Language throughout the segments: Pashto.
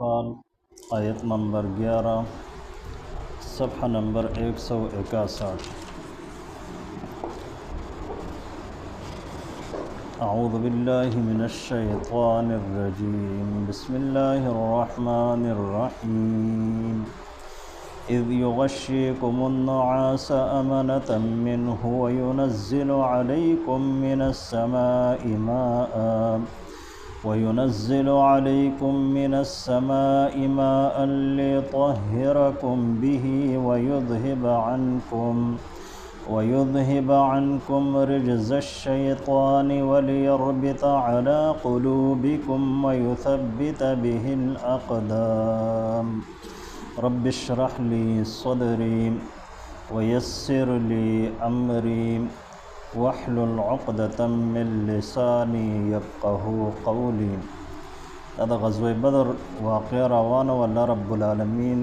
Anfal आयत नंबर 11, सफ़ा नंबर 161। अऊज़ु बिल्लाहि मिनश्शैतानिर्रजीम। बिस्मिल्लाहिर्रहमानिर्रहीम। इज़ युग़श्शीकुमुन्नुआस अमनतम मिन्हु व युनज़्ज़िलु अलैकुम मिनस्समाइ माअ वयुनज़्ज़िलु अलैकुम मिनस्समाइ माअ लियुतहिरकुम बिही वयुज़हिब अन्कुम रिज्ज़श्शैतानि वलियरबित अला क़ुलूबिकुम वयुसब्बित बिहिल अक़दाम। रब्बिश्रह ली सदरी वयस्सिर ली अमरी वहलुल उक़दतम मिन लिसानी यफ़क़हू क़ौली। دا د غزوه بدر واقعه روانه وه. الله رب العالمین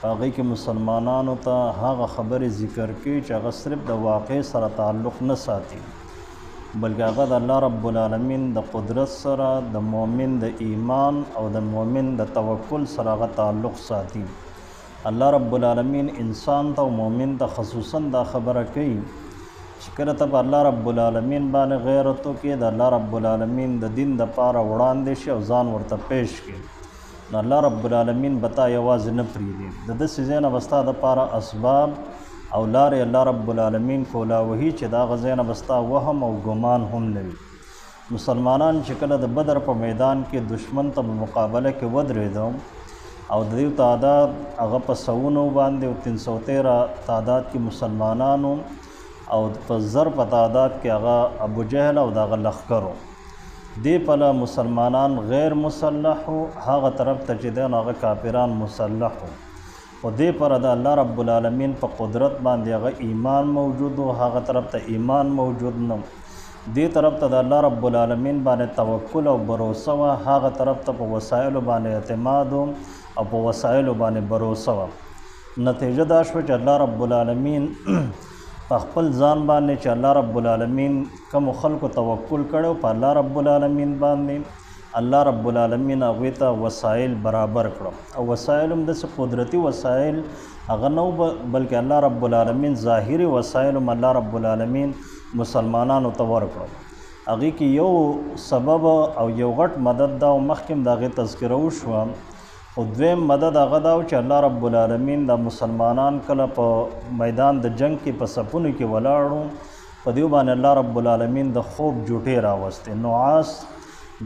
په هغې کې مسلمانانو ته هغه خبرې ذکر کړي چې هغه صرف د واقع سره تعلق نه ساتي، بلکې هغه د الله رب العالمین د قدرت سره، د مؤمن د ایمان او د مؤمن د توکل سره هغه تعلق ساتي. الله رب العالمین انسان ته او مؤمن ته خصوصا دا خبره کوي چې کله ته په الله رب العالمین باندې غیرت وکړې، د الله رب العالمین د دین دپاره وړاندې شي او ځان ورته پیش کړي، نو الله رب العالمین به تا یوازې نه پرېږدي. د داسې ځای نه به ستا دپاره اسباب او لارې الله رب العالمین کولاوهي چې د هغه ځای نه به ستا وهم او ګمان هم نه وي. مسلمانان چې کله د بدر په میدان کې دشمن ته په مقابله کې ودرېدو او د دې تعداد هغه په سوونو باندې او 313 تعداد کې مسلمانانو او په زر په تعداد کې هغه ابو جهل او د هغه لښکرو، دې پله مسلمانان غیر مسلح وو، هغه طرف ته چې دی نو هغه کافران مسلح وو. خو دې پر د الله رب العالمین په قدرت باندې هغه ایمان موجود و، هغه طرف ته ایمان موجود نه. دې طرف ته د الله رب العالمین باندې توکل او بروسه وه، هغه طرف ته په وسایلو باندې اعتماد او په وسایلو باندې بروسه وه. نتیجه دا شوه چې الله رب العالمین په خپل ځان باندې چې الله رب العالمین کوم خلکو توکل کړو په الله رب العالمین باندې، الله رب العالمین هغوی ته وسایل برابر کړو. او وسایل هم داسې قدرتي وسایل هغه نه وو، بلکې الله رب العالمین ظاهري وسایل هم الله رب العالمین مسلمانانو ته ورکړو. هغې کې یو سبب او یو غټ مدد دا و، مخکې هم د هغې تذکره وشوه. خو دویم مدد هغه دا و چې الله رب العالمین دا مسلمانان کله په میدان د جنگ کې په صفونو کې ولاړو، په دیو باندې الله رب العالمین د خوب جوټې راوستې. نعاس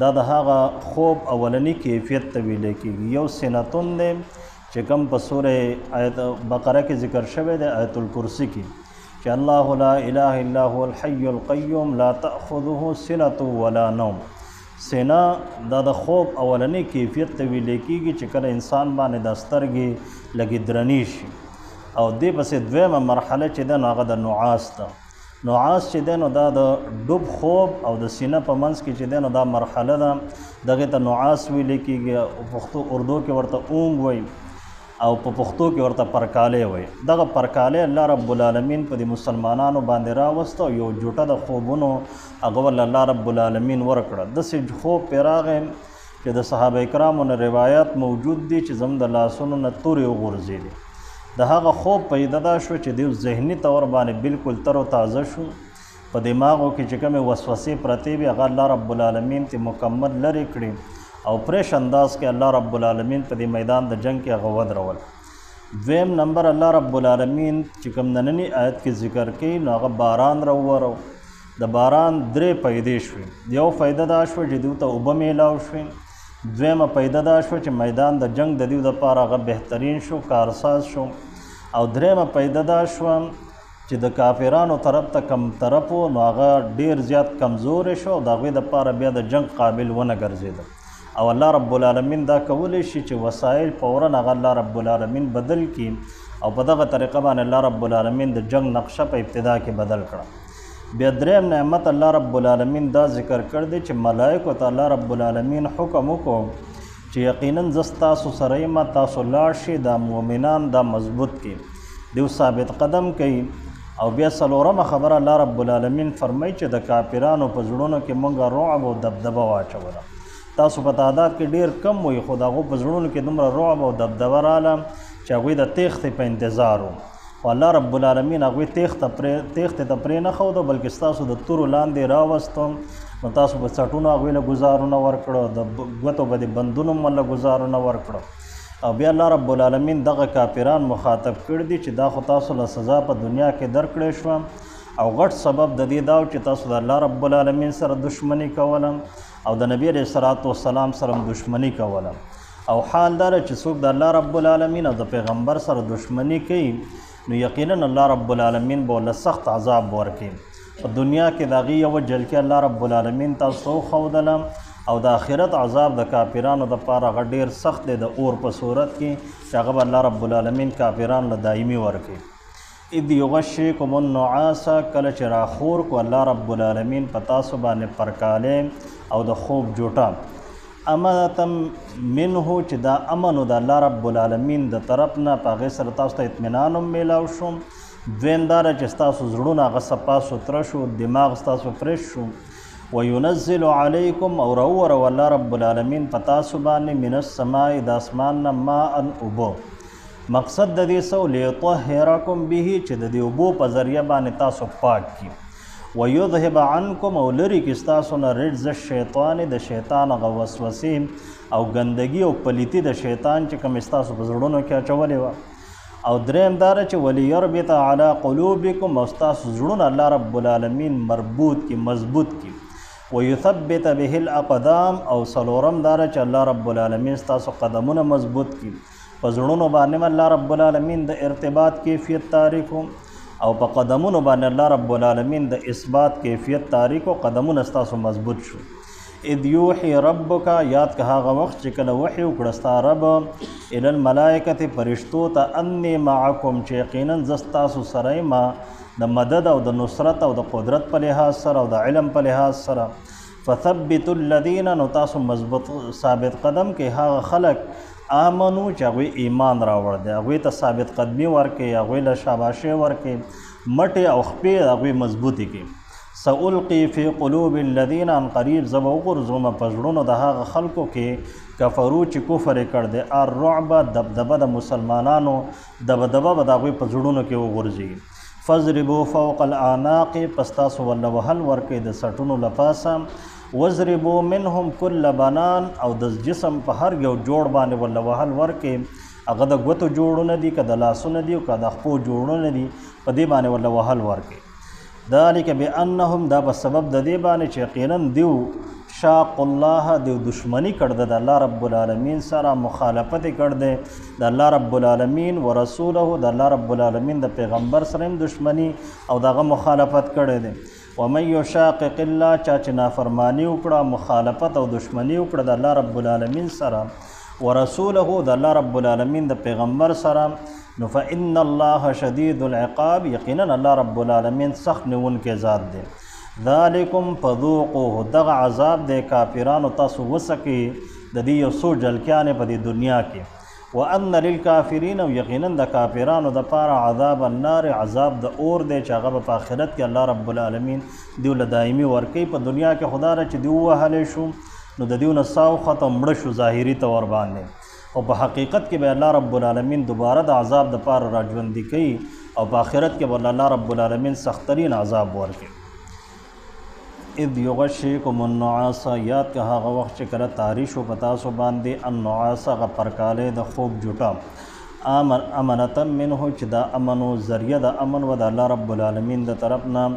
دا د هغه خوب اولني کیفیت ته ویلی کېږي. یو سنتون دی چې کوم په سوره آیت بقره کې ذکر شوی دی، آیت الکرسي کې، چې الله لا اله الا هو الحي القیوم لا تأخذه سنة ولا نوم. سینه دا د خوب اولنی کیفیت ته ویلی کېږي چې کله انسان باندې دا سترګې لږې درنې شي. او دې پسې دویمه مرحله چې ده نو هغه د نعاس ده. نعاس چې دی نو دا د ډوب خوب او د سینه په منځ کې چې دی نو دا مرحله ده، دغې ته نعاس ویلی کېږي. او پښتو اردو کې ورته اونګ وایي او په پښتو کې ورته پرکالی وایي. دغه پرکالی الله رب العالمین په دې مسلمانانو باندې راوسته او یو جوټه د خوبونو هغه ورله الله رب العالمین ورکړه. داسې خوب پرې راغی چې د صحابه کرامو نه روایات موجود دي چې زموږ د لاسونو نه تورې وغورځېدې. د هغه خوب پیدا دا شو چې دیو ذهني طور باندې بالکل تر و تازه شو، په دماغو کې چې کومې وسوسې پرتې وې هغه الله رب العالمین ته مکمل لرې کړې او پریش انداز کې الله رب العالمین په دې میدان د جنگ کې هغه ودرول. دویم نمبر الله رب العالمین چې کوم ننني آیت کې ذکر کوي نو هغه باران راوورو. د باران درې پیدې شوې. یو فایده دا شوه چې دوی ته اوبه میلاو شوې. دویمه پیدا دا شوه چې میدان د جنگ د دیو دپاره هغه بهترین شو، کارساز شو. او درېیمه پیدا دا شوه چې د کافرانو طرف ته کم طرف و نو هغه ډېر زیات کمزوری شو او د هغوی دپاره بیا د جنگ قابل ونه ګرځېده. او الله رب العالمین دا کولی شي چې وسایل فوراً هغه الله رب العالمین بدل کړي او په دغه طریقه باندې الله رب العالمین د جنگ نقشه په ابتدا کې بدل کړه. بیا دریم نعمت الله رب العالمین دا ذکر کړ دی چې ملائکو ته الله رب العالمین حکم وکړو چې یقینا زه ستاسو سره یم، تاسو لاړ شئ، دا مؤمنان دا مضبوط کړي، دیو ثابت قدم کوي. او بیا څلورمه خبره الله رب العالمین فرمایي چې د کافرانو په زړونو کې مونږ رعب او دبدبه واچوله. تاسو په تعداد کې ډېر کم وئ، خو د هغو په زړونو کې دومره رعب او دبدبه راله چې هغوی د تېښتې په انتظار وو. خو الله رب العالمین هغوی تېښتې ته پرې نه ښوده، بلکې ستاسو د تورو لاندې راوستو. نو تاسو په څټونو هغوی له ګزارونه ورکړو، د ګوتو په دې بندونو مو له ګزارونه ورکړو. او بیا الله رب العالمین دغه کافران مخاطب کړي دي چې دا خو تاسو له سزا په دنیا کې درکړی شوه، او غټ سبب د دې دا و چې تاسو د الله رب العالمین سره دښمني کوله او د نبی علیه الصلاة والسلام سره هم دښمني کوله. او حال دا چې څوک د الله رب العالمین او د پیغمبر سره دښمني کوي نو یقینا الله رب العالمین به ورله سخت عذاب ورکړي. په دنیا کې د هغې یوه جلکې الله رب العالمین تاسو ته وښودله، او د آخرت عذاب د کافرانو دپاره هغه ډېر سخت دی د اور په صورت کې چې هغه به الله رب العالمین کافرانو له دایمي ورکړي. اذ یغشیکم النعاس، کله چې راخور کو الله رب العالمین په تاسو باندې پرکالی او د خوب جوټه. امنة منه، چې دا امن د الله رب العالمین د طرف نه په هغې سره تاسو ته اطمینان هم میلاو شو. دویم دا ده چې ستاسو زړونه هغه صفا سوتره شو، دماغ ستاسو فرش شو. وینزل علیکم، او راووروه الله رب العالمین په تاسو باندې من السماء د اسمان نه ماء اوبه. مقصد د دې څه و؟ لیطهرکم به، چې د دې اوبو په ذریعه باندې تاسو پاک کړي. ویذهب عنکم، او لرې کړي ستاسو نه رجز الشیطان، د شیطان هغه وسوسې او ګندګي او پلیتي د شیطان چې کوم ستاسو په زړونو کې اچولې وه. او دریم دا ده چې ولیربط علی قلوبکم، او ستاسو زړونه الله رب العالمین مربوط کړي، مضبوط کړي. ویثبت به الاقدام، او څلورم دا ده چې الله رب العالمین ستاسو قدمونه مضبوط کړي. په زړونو باندې الله رب العالمین د ارتباط کیفیت تاریخ او په قدمونو باندې الله رب العالمین د اثبات کیفیت تاریخ او قدمونه ستاسو مضبوط شو. اذ یوحي ربک، یاد که هغه وخت چې کله وحي وکړه ستا رب الی الملائکة فرشتو ته انی معکم، چې یقینا زه ستاسو سره یم د مدد او د نصرت او د قدرت په لحاظ سره او د علم په لحاظ سره. فثبتوا الذین، نو تاسو مضبوط ثابت قدم کې هغه خلک آمنو چې هغوی ایمان راوړ دی، هغوی ته ثابت قدمي ورکړي، هغوی له شاباشي ورکړي، مټې او خپې هغوی مضبوطې کړي. سألقي فی قلوب الذین، عن قریب زه به وغورځوم په زړونو د هغه خلکو کې کفرو چې کفر یې کړ دی، الرعب دبدبه د مسلمانانو دبدبه به د هغوی په زړونو کې وغورځي. فاضربوا فوق الاعناق، پس تاسو ورله وهل ورکړئ د څټونو له پاسه. واضربوا منهم کل بنان، او د جسم په هر یو جوړ باندې ورله وهل ورکړئ، هغه د ګوتو جوړونه دي که د لاسونه دي او که د خپو جوړونه دي، په دې باندې ورله وهل ورکړئ. ذلک بأنهم، دا په سبب د دې باندې چې یقینا دیو شاق الله، دیو دشمني کړ ده د الله رب العالمین سره، مخالفت یې کړ دی د الله رب العالمین ورسوله، د الله رب العالمین د پیغمبر سره هم دشمني او د هغه مخالفت کړی دی. ومن یشاقق الله، چا چې نافرماني وکړه، مخالفت او دشمني وکړه د الله رب العالمین سره، ورسوله، د الله رب العالمین د پیغمبر سره، نو فإن الله شدید العقاب، یقینا الله رب العالمین سخت نیونکی ذات دی. ذلکم فذوقوه، دغه عذاب دی کافرانو تاسو وڅکئ د دې یو څو جلکیانې په دې دنیا کې. وان للکافرین، او یقینا د کافرانو دپاره عذاب النار، عذاب د اور دی چې هغه به په آخرت کې الله رب العالمین دیو له دایمي ورکوي. په دنیا کې خو دا ده چې دیو ووهلی شو نو د دیو نه ساه وخته او مړه شو ظاهري طور باندې، او په حقیقت کې به الله رب العالمین دوباره د عذاب دپاره راژوندي کوي او په آخرت کې به الله رب العالمین سخترین عذاب ورکوي. اذ یغشیکم النعاس، یاد که هغه وخت چې کله طاري شو په تاسو باندې النعاس، هغه پرکالی د خوب جوټه، امنة منه، چې دا امن و ذریعه د امن و د الله رب العالمین د طرف نه.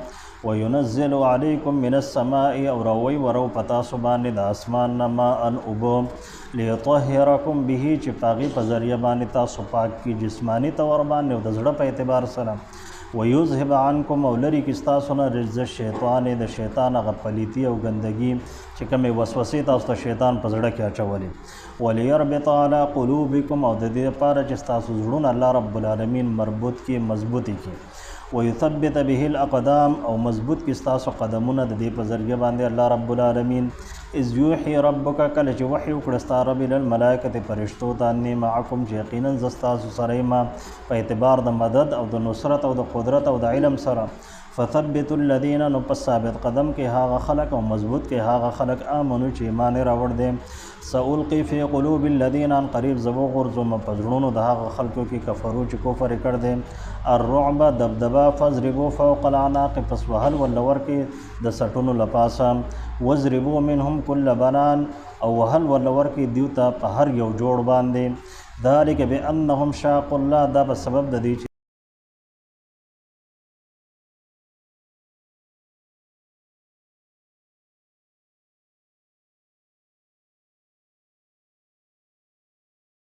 وینزل علیکم من السماء، او راوی ورو په تاسو باندې د اسمان نه ماء اوبه، لیطهرکم به، چې په هغې په ذریعه باندې تاسو پاک کړي جسماني طور باندې او د زړه په اعتبار سره. ویذهب عنکم، او لرې کړي ستاسو نه رجز الشیطان، د شیطان هغه پلیتي او ګندګي چې کومې وسوسې تاسو ته شیطان په زړه کې اچولې. ولیربط علی قلوبکم، او د دې لپاره چې ستاسو زړونه الله رب العالمین مربوط کړي، مضبوطې کړي. ویثبت به الاقدام، او مضبوط کړي ستاسو قدمونه د دې په ذریعه باندې الله رب العالمین. اذ یوحي ربک، کله چې وحي وکړه ستا رب الی الملائکة فرشتو ته، انی معکم، چې یقینا زه ستاسو سره یم په اعتبار د مدد او د نصرت او د قدرت او د علم سره. فثبتوا الذین، نو پس ثابت قدم کې هغه خلق او مضبوط کې هغه خلق، آمنو، چې ایمان یې راوړ دی. سألقي فی قلوب الذین، عن قریب زه وغورځوم په زړونو د هغه خلکو کې، کفرو، چې کفر یې کړ دی، الرعب، دبدبه. فاضربوا فوق الاعناق، پس وهل ورله ورکړي د سټونو له پاسه. واضربوا منهم کل بنان، او وهل ورله ورکړي دیو ته په هر یو جوړ باندې. ذلک بأنهم شاقوا الله، دا په سبب د دې چې